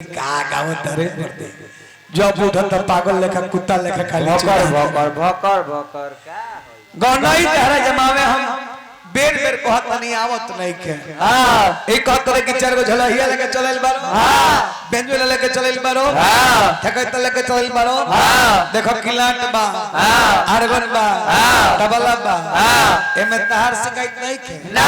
का गाँव तरे पड़ते जब उठत त पागल लेखा कुत्ता लेखा खाली भकर भकर भकर भकर का होई? गौनाई तहरा जमावे हम बेर बेर कहत नहीं आवत नहीं के। हां एक कहत रहे कि चार गो झलहिया लेके चलल बारो। हां। बेंजो लेके चलल बारो। हां। ठकैत लेके चलल बारो। हां। देखो किलाट बा। हां। आरगन बा। हां। तबला बा। हां। एमे तहार शिकायत नहीं के। ना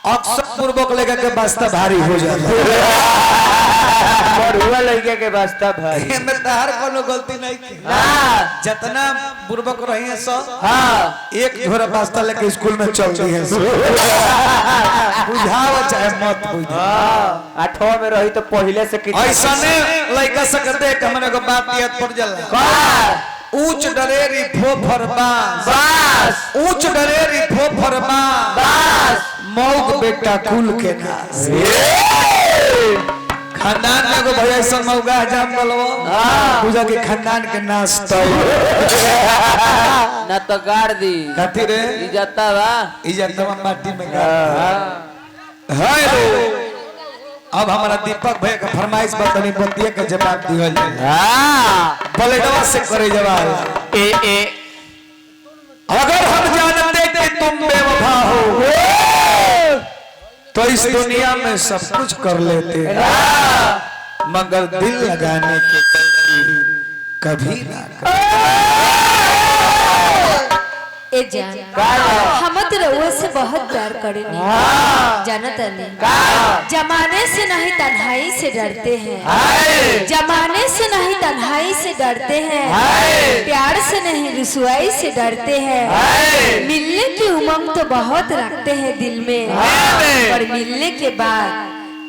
अक्सर पूर्वक लेके के बस्ता भारी हो जाला। बड़ुआ लड़के के बस्ता भाई। एमे तहार कोनो गलती नहीं के। ना जितना पूर्वक रही है सो हां एक झोरा बस्ता लेके स्कूल में चल दी है। बुझाओ चाहे मत बुझाओ। हां आठवां में रही तो पहले से कितना ऐसा ने लड़का सके देख हमने को बात याद पड़ जाला। का ऊंच डरेरी फोफर बास। बास ऊंच डरेरी फोफर बास। बास मौग बेटा कुल के नास। खानदान में एगो भैया ऐसा मौगा जाम बोलबो पूजा के खानदान के नाश तय। ना तो गाड़ दी कथी रे इज्जत बा। इज्जत माटी में गाड़ है रे। अब हमारा दीपक भैया के फरमाइश बतनी बतिया के जवाब दिहल जाए। हां बलेडवा से करे जवाब। ए ए अगर हम जानते कि तुम बेवफा हो तो इस दुनिया में सब कुछ कर लेते, मगर दिल लगाने की गलती कभी ना कर। ए जान हम तो रउआ से बहुत प्यार करेनी। जानत नहीं जमाने से नहीं तन्हाई से डरते हैं। जमाने से नहीं तन्हाई से डरते हैं। प्यार से नहीं रुसवाई से डरते हैं। मिलने की उमंग तो बहुत रखते हैं दिल में, पर मिलने के बाद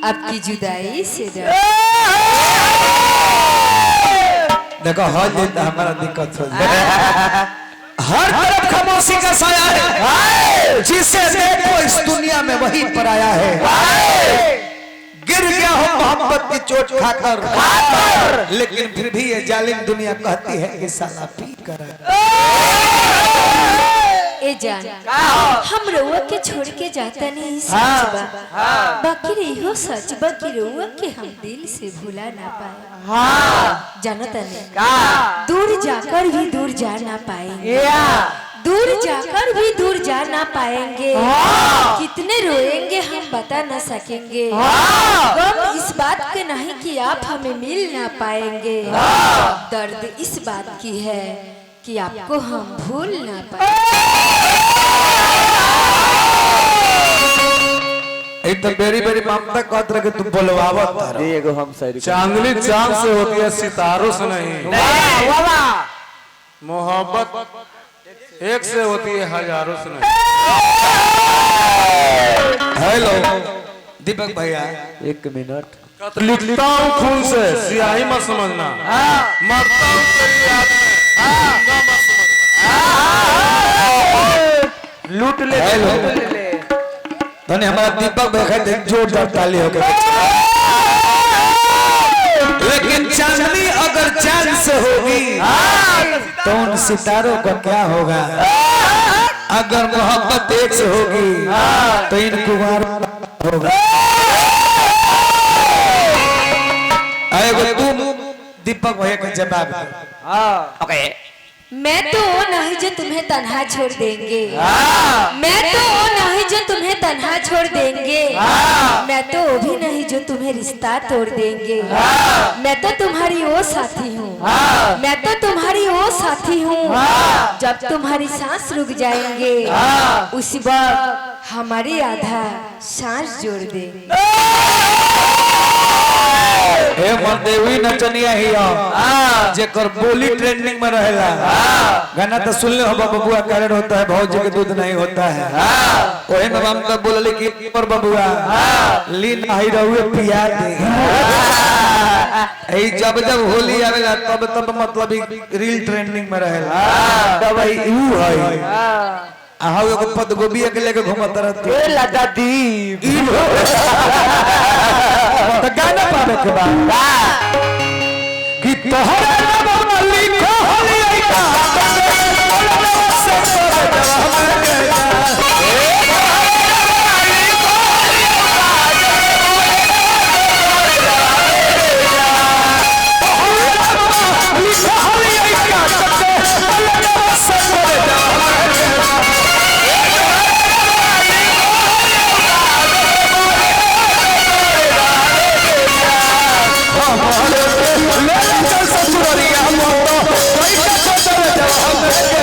आपकी जुदाई से डरते। देखो हो जाता हमारा दिक्कत हो जाए। हर तरफ खामोशी का साया है, जिसे देखो इस दुनिया में वही पराया है। गिर गया हो मोहब्बत की चोट खाकर, लेकिन फिर भी ये जालिम दुनिया कहती है कि साला पी कर। ए जान हम रउआ के छोड़ के जाता नहीं सच बा, बाकी रहो सच बा कि रउआ के हम दिल से भुला ना पाए। जानत नहीं दूर जाकर भी दूर जा ना पाएंगे। दूर जाकर भी दूर जा ना पाएंगे। कितने रोएंगे हम बता ना सकेंगे। गम इस बात के नहीं कि आप हमें मिल ना पाएंगे। दर्द इस बात की है कि आपको हम भूल ना पाए। तो बेरी बेरी ममता कहत रहे कि तुम बोलवावत दे एगो हम शायरी। चांदनी चांद से होती है सितारों से नहीं। वाह वाह मोहब्बत एक से होती है हजारों से नहीं। हेलो दीपक भैया एक मिनट। लिखता हूँ खून से सियाही मत समझना, मरता हूँ तेरी याद में जिंदा मत समझना। लूट ले लूट ले। धन्य हमारा दीपक भैया जोरदार ताली हो गई। लेकिन चांदनी अगर चांद से होगी तो उन सितारों का क्या होगा। अगर मोहब्बत एक से होगी तो इन कुमार होगा। अरे तुम दीपक भैया का जवाब दो। ओके। मैं तो वो नहीं जो तुम्हें तन्हा छोड़ देंगे। मैं तो वो नहीं जो तुम्हें तन्हा छोड़ देंगे। मैं तो वो भी नहीं जो तुम्हें रिश्ता तोड़ देंगे। मैं तो तुम्हारी वो साथी हूँ। मैं तो तुम्हारी वो साथी हूँ। जब तुम्हारी सांस रुक जाएंगे उस वक्त हमारी आधा सांस जोड़ देंगे। हे देवी नचनिया ही जेकर बोली ट्रेंडिंग में रहेला। गाना तो सुन ले हो बबुआ कारण होता है भौजी के दूध नहीं होता है। ओहे में हम तो बोलली कि पर बबुआ ली नहीं रहुए पिया दे। ए जब जब होली आवेला तब तब मतलब रील ट्रेंडिंग में रहेला। तब ई ऊ है आ हाउ एगो पद गोबिया के लेके घुमत रहत ए लदा दीप तो गाना पावे के बाद कि तोहरे नाम लिखो होली का से तोरे जवाब। हमारे ले चल ससुररिया मोतो कोई का छोड़ जा हम के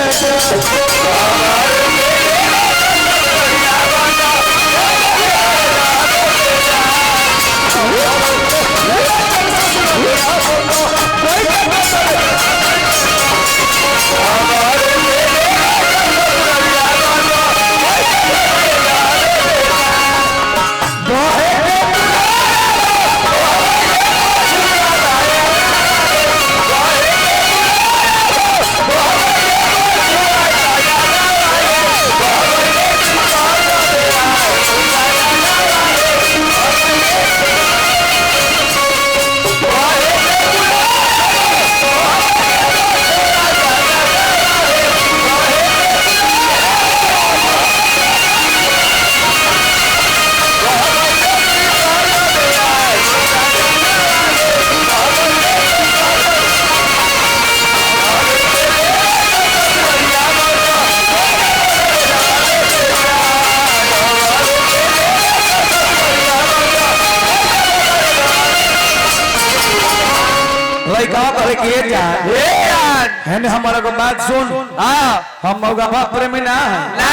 लइका कहे कि ए जान ए जान हेने हमारा को बात सुन। हां हम मौगा बाप प्रेमी ना है ना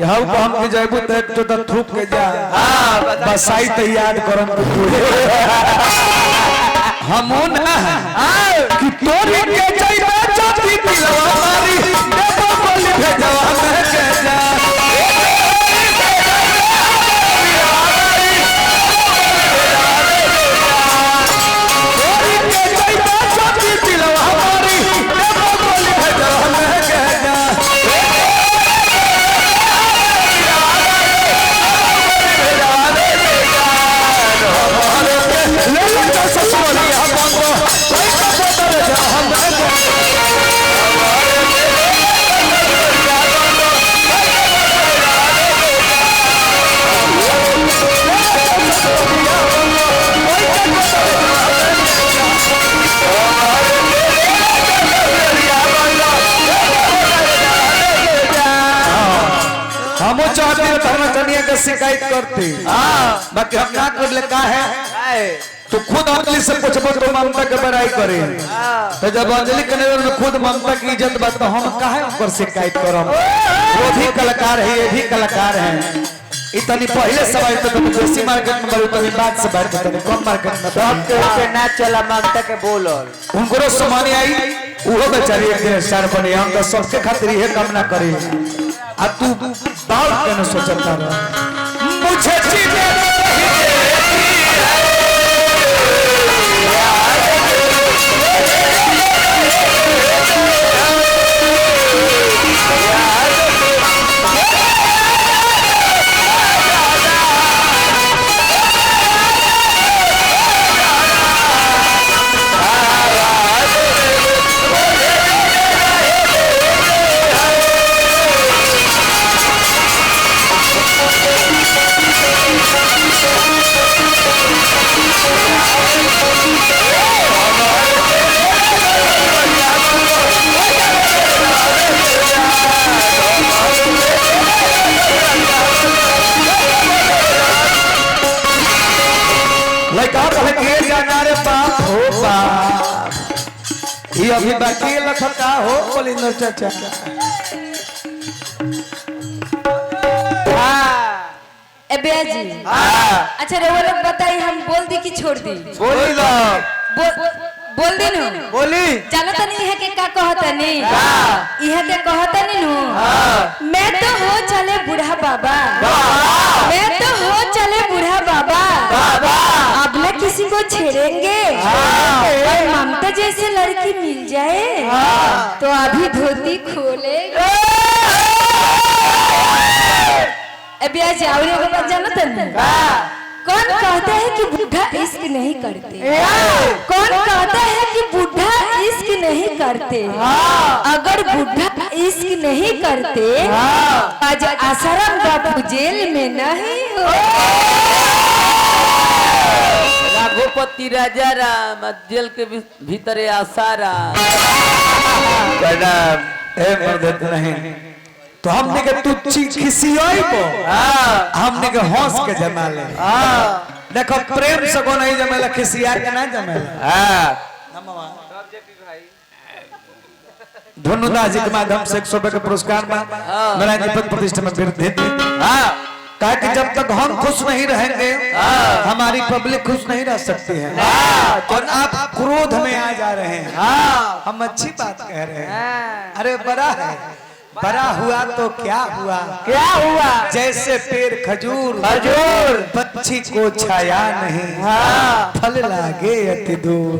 यहू को हम के जइबू त एक तो थूक के जा। हां बसाई त याद करम तू हमू ना है हां कि तोरी के जइबे जाती दिलवा मारी देबो बोली भेजवा में के जा। तोरी के जइबे जाती दिलवा मारी देबो बोली भेजवा में के जा। ले ले चल ससुररिया बंगो कोई का बोतल जा हम के। हमो चाहते हैं धर्म कन्या के शिकायत करते। हां बाकी हम ना कर ले का है काहे तो खुद अंजलि से पूछबो तो ममता के बड़ाई करे। तो जब अंजलि के नजर में खुद ममता की इज्जत बा तो हम काहे ऊपर शिकायत करम। वो भी कलाकार है ये भी कलाकार है। इतनी पहले सवाल तो तुम बेसी मार्केट में बड़ी तनी बात से बात तनी कम मार्केट में सब के के ना चला ममता के बोलल उनको सम्मान आई उहो बेचारी एक दिन स्टार बनी। हम तो सबके खातिर ये कामना करी आ तू बाल केने सोचता रह मुझे जीने नहीं देती है। लड़का कहे के जाना रे बाप हो बाप ये अभी बाकी लखता हो बलिंदर चाचा। हां ए बिया जी। हां अच्छा रउआ लोग बताई हम बोल दी कि छोड़ दी? बोली दो बोल दी नु? बोली जानत नहीं है के का कहतनी? इहा के कहतनी नु? मैं तो हो चले बूढ़ा बाबा, मैं तो हो चले बूढ़ा बाबा, अब न किसी को छेड़ेंगे और ममता जैसे लड़की मिल जाए तो अभी धोती खोले। अभी आज और एगो बात जानत नहीं? कौन कहता है कि बूढ़ा इश्क नहीं करते? कौन कहता है कि बूढ़ा इश्क नहीं करते? अगर बूढ़ा इश्क नहीं करते आज आसाराम बापू जेल में नहीं हो। रघुपति राजा राम जेल के भीतर आसाराम। प्रणाम ए मर्द नहीं तो हमने के तू खिसियाई को हमने के हंस के जमा ले। हां देखो प्रेम से को नहीं जमेला, खिसिया के ना जमेला। हाँ धनुदास जी के माध्यम से 100 रुपए के पुरस्कार में नारायण जी पद प्रतिष्ठा में वृद्धि। हाँ कहा कि जब तक हम खुश नहीं रहेंगे हमारी पब्लिक खुश नहीं रह सकती है। और आप क्रोध में आ जा रहे हैं। हम अच्छी बात कह रहे हैं। अरे बड़ा है, बड़ा हुआ तो क्या हुआ, क्या हुआ? जैसे पेड़ खजूर खजूर पक्षी को छाया नहीं, फल लागे अति दूर।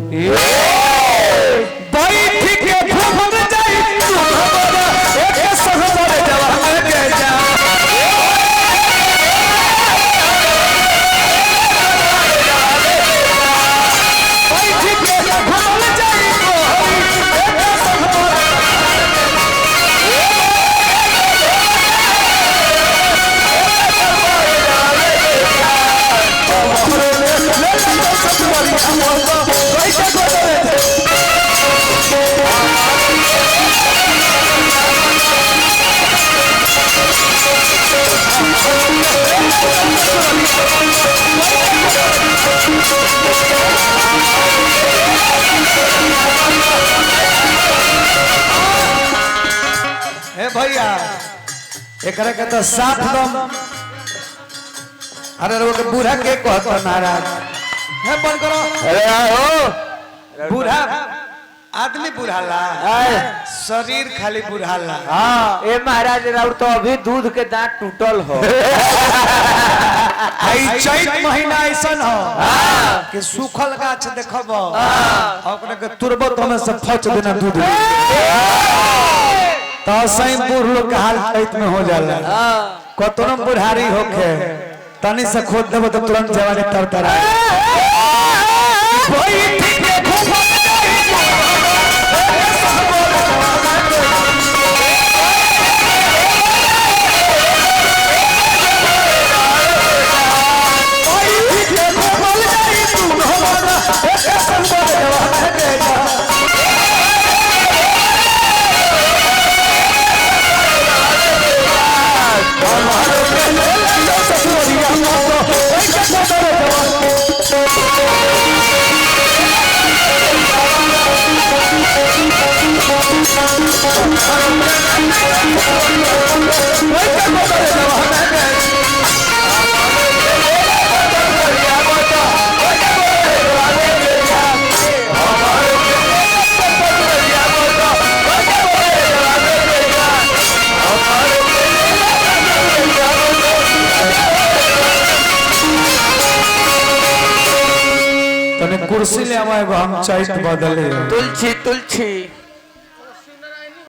बैठ के घूम जाई तू हमारा, एक सहबर जवान के जा। बैठ के घूम जाई तू एक सहबर। हे भैया एकरा के तो साफ दम। अरे रोग बूढ़ा के कहत नाराज है, बंद करो। अरे आओ बूढ़ा आदमी बुढ़ाला, शरीर खाली बुढ़ाला। हाँ ए महाराज राउर तो अभी दूध के दांत टूटल हो। आई चैत महीना ऐसन हो कि सूखल गाछ देखब ओकरा के तुरबत में से फच देना दूध। तो सही बूढ़ लोग के हाल चैत में हो जाला। कतनो बुढ़ारी होखे तनी से खोद देब तो तुरंत जवानी तरतरा। तने कुर्सी ले आवा एगो, हम चैत बदले। तुलसी तुलसी।